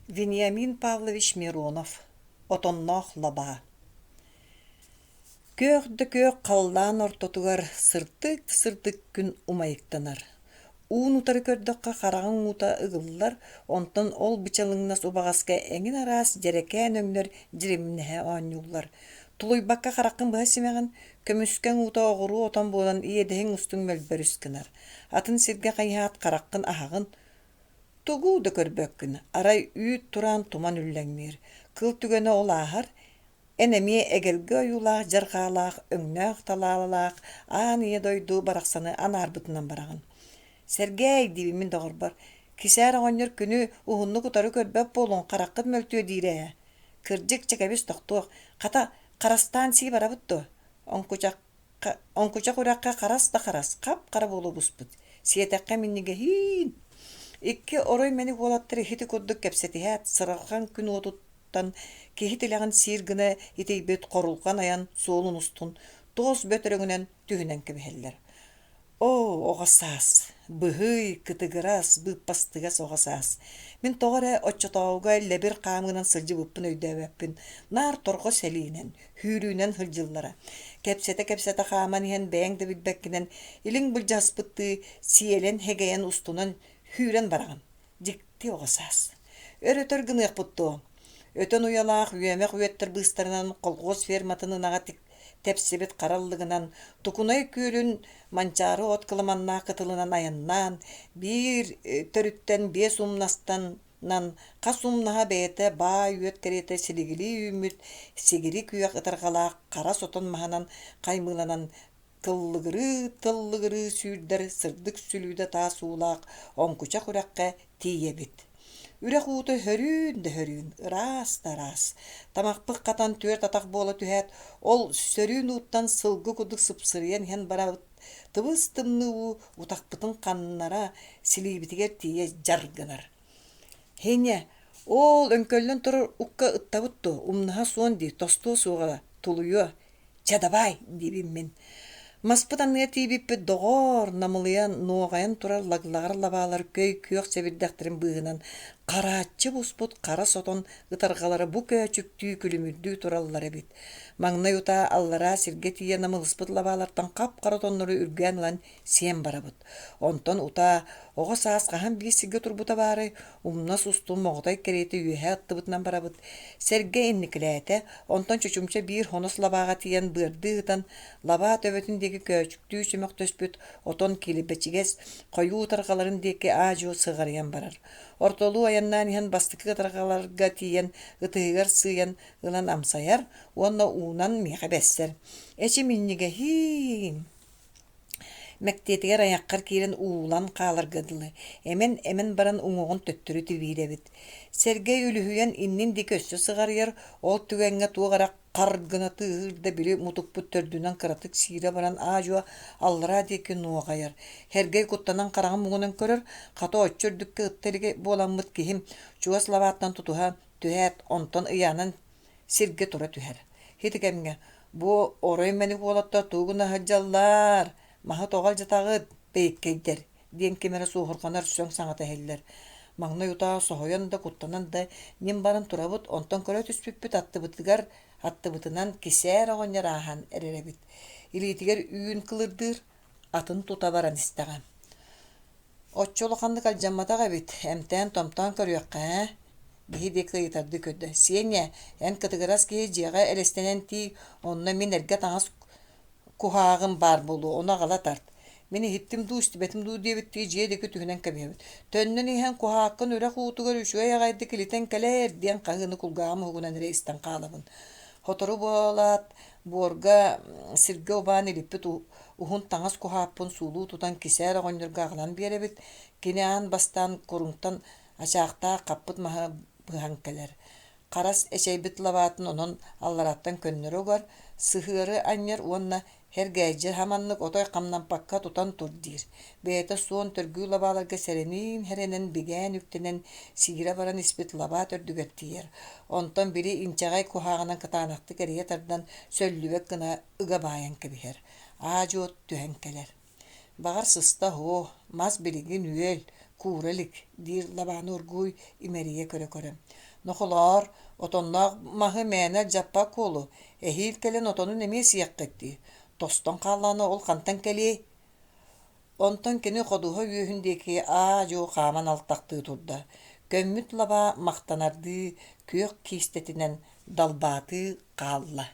Вениамин Павлович Миронов «Отонноох лабаа» Күөх да күөх халлаан ортотугар сырдык да сырдык күн умайыктанар. Уун утары көрдөххө хараҕыҥ уута ыгыллар, онтон ол бычалыҥнас убаҕаска эҥин араас дьэрэкээн өҥнөр дьиримнэһэ оонньууллар. Тулуйбакка хараххын быһа симэҕин, көмүскэҥ уута оҕуруо отон буолан иэдэһиҥ устун мөлбөрүс гынар. Атын сиргэ хайыһаат хараххын аһаҕын, Тугу да көрбөккүн, арай үүт тураан туман үллэҥниир, кыл түгэнэ ол ааһар, эн эмиэ эгэлгэ ойуулаах дьарҕаалаах, өҥнөөх талаалаах аан ийэ дойду барахсаны анаарбытынан бараҕын. Сэргээй диибин мин доҕорбор, Кисээр оҕонньор күнү уһуннук утары көрбөт буолуҥ, хараххыт мөлтүө диирэ ээ. Кырдьык, чэ кэбис тохтуох, хата, харастаан сии барабыт дуо? Оҥкучах Оҥкучах үрэххэ харас да харас, хап-хара буола буспут, сиэтэххэ минньигэһиин. Икки орой мэник уолаттар иһити курдук кэпсэтиһээт, сыралҕан күн уотуттан киһи тилэҕин сиир гына итийбит хорулҕан айан суолун устун туос бөтөрөҥүнэн түһүнэн кэбиһэллэр. Оо, оҕо саас, быһый, кытыгырас, быыппастыгас оҕо саас. Мин тоҕо эрэ оччотооҕуга лэбир хаамыынан сылдьыбыппын өйдөөбөппүн. Наар торҕо сэлиинэн, сүүрүүнэн сылдьыллара. Кэпсэтэ-кэпсэтэ хааман иһэн бэйэҥ да билбэккинэн илиҥ былдьаспыттыы сиэлэн сэгэйэн устунан сүүрэн бараҕын. Дьикти оҕо саас. Өр-өтөр гыныахпыт дуо? Өтөн уйалаах үөмэх үөттэр быыстарынан колхуос ферматын ынаҕа тэпсибит хара ыллыгынан Тукунай күөлүн Манчаары от кыламаннаах кытылынан айаннаан, биир төрүттэн биэс умнастан хас умнаһа бэйэтэ баай үөт кэриэтэ силигилии үүммүт сигири күөх ытарҕалаах хара сотон маһынан хаймыыланан тыллыгырыы-тыллыгырыы сүүрдэр сырдык сүлүүдэ таас уулаах оҥкучах үрэххэ тиийэбит. Үрэх уута сөрүүн да сөрүүн, ыраас да ыраас. Тамахпыт хатан түөрт атах буола түһээт, ол сөрүүн ууттан сылгы курдук сыпсырыйан иһэн барабыт, тыбыс-тымныы уу утахпытын ханнара силиибитигэр тиийэ дьар гынар. Һиэньэ, оол өҥкөллөн турар укка ыттабыт дуо, умнаһа суон дии, тостуо суоҕа, тулуйуо, Чэ, дабаай, диибин мин. Маспыт анныгар тиийбиппит, доҕоор, намылыйан, нуоҕайан турар лаглаҕар лабаалар көй күөх сэбирдэхтэрин быыһынан харааччы буспут хара сотон ытарҕалара бу көөчүктүү күлүмүрдүү тураллар эбит. Маҥнай утаа аллараа сиргэ тиийэ намылыспыт лабаалартан хап-хара отоннору үргээн ылан сиэн барабыт. Онтон утаа оҕо саас хаһан биир сиргэ турбута баарай, умнас устун моҕотой кэриэтэ үөһэ аттыбытынан барабыт. Сэргэ инникилээтэ, онтон чочумча биир хонос лабааҕа тиийэн быардыы ытан, лабаа төбөтүн диэки көөчүктүү чөмөхтөспүт отон килбэчигэс, хойуу ытарҕаларын диэки аа-дьуо сыҕарыйан барар. Ортолуу айаннаан иһэн бастакы ытарҕаларга тиийэн ытыһыгар сыыйан ылан амсайар уонна уунан миэхэ бэссэр. Эчи минньигэһиин! Мэктиэтигэр айаххар киирэн уулан хааларга дылы, эмэн-эмэн баран уҥуоҕун төттөрү тибиир эбит. Сэргэй үлүһүйэн иннин диэки өссө сыҕарыйар, ол түгэҥҥэ туох эрэ хар гына тыаһыыр да били мутукпут төрдүнэн кыратык сиирэ баран аа-дьуо аллараа диэки нуоҕайар. Сэргэй куттанан хараҕын муҥунан көрөр, хата оччо үрдүккэ ытта илигэ буоламмыт киһим чугас лабааттан тутуһа түһээт, онтон ыйаанан сиргэ тура түһэр. Ити кэмҥэ бу орой мэник уолаттар тугу гына сылдьаллар, маһы тоҕо алдьатаҕыт, бэйиккэйдэр диэн ким эрэ суоһурҕанар сөҥ саҥата иһиллэр. Маҥнай утаа соһуйан да, куттанан да ньим баран турабыт, онтон көрө түспүппүт аттыбытыгар аттыбытынан кисээр оҕонньор ааһан эрэр эбит. Илиитигэр үүн кылырдыыр, атын тута баран истэҕэ. Оччо улаханнык алдьамматах эбит, эмтээн-томтоон көрүөххэ ээ Биһи диэки ыйытардыы көрдө: «Сеня, эн кытыгырас киһи дьиэҕэ элэстэнэн тиий, онно мин эргэ таҥас куһааҕым баар буолуо, ону аҕала тарт. Мин иһиттим дуу, истибэтим дуу диэбиттии дьиэ диэки түһүнэн кэбиһэбит. Төннөн иһэн куһааккын үрэх уутугар үчүгэй аҕайдык илитэн кэлээр» диэн хаһыыны кулгааҕым уһугунан эрэ истэн хаалабын. Сотору буолаат, буорга сиргэ убаан илиппит уһун таҥас куһааппын суулуу тутан кисээр оҕонньорго аҕалан биэрэбит. Кини аан бастаан куруҥтан ачаахтаах хаппыт маһы быһан кэлэр. Харас эчэйбит лабаатын онон аллараттан көннөрү угар, сыһыары анньар уонна Һэргээйдьи хаманнык отой хамнаппакка тутан тур диир. Бэйэтэ суон төргүү лабааларга сэрэниин-сэрэнэн бигээн үктэнэн сиирэ баран испит лабаа төрдүгэр тиийэр. Онтон били инчэҕэй куһааҕынан кытаанахтык эрийэ тардан сөллүбэт гына ыга баайан кэбиһэр. Аа-дьуо түһэн кэлэр. Баҕар сыста оһуо, мас билигин үөл, куура илик, диир лабааны оргууй имэрийэ көрө-көрө. Нохолоор, отонноох маһы мээнэ алдьаппат куолу, эһиил кэлэн отонун эмиэ сиэххит дии, тостон хааллаҕына ол хантан кэлиэй? Онтон кини ходуһа үөһүн диэки аа-дьуо хааман алтахтыы турда, көммүт лабаа махтанардыы күөх киистэтинэн далбаатыы хаалла.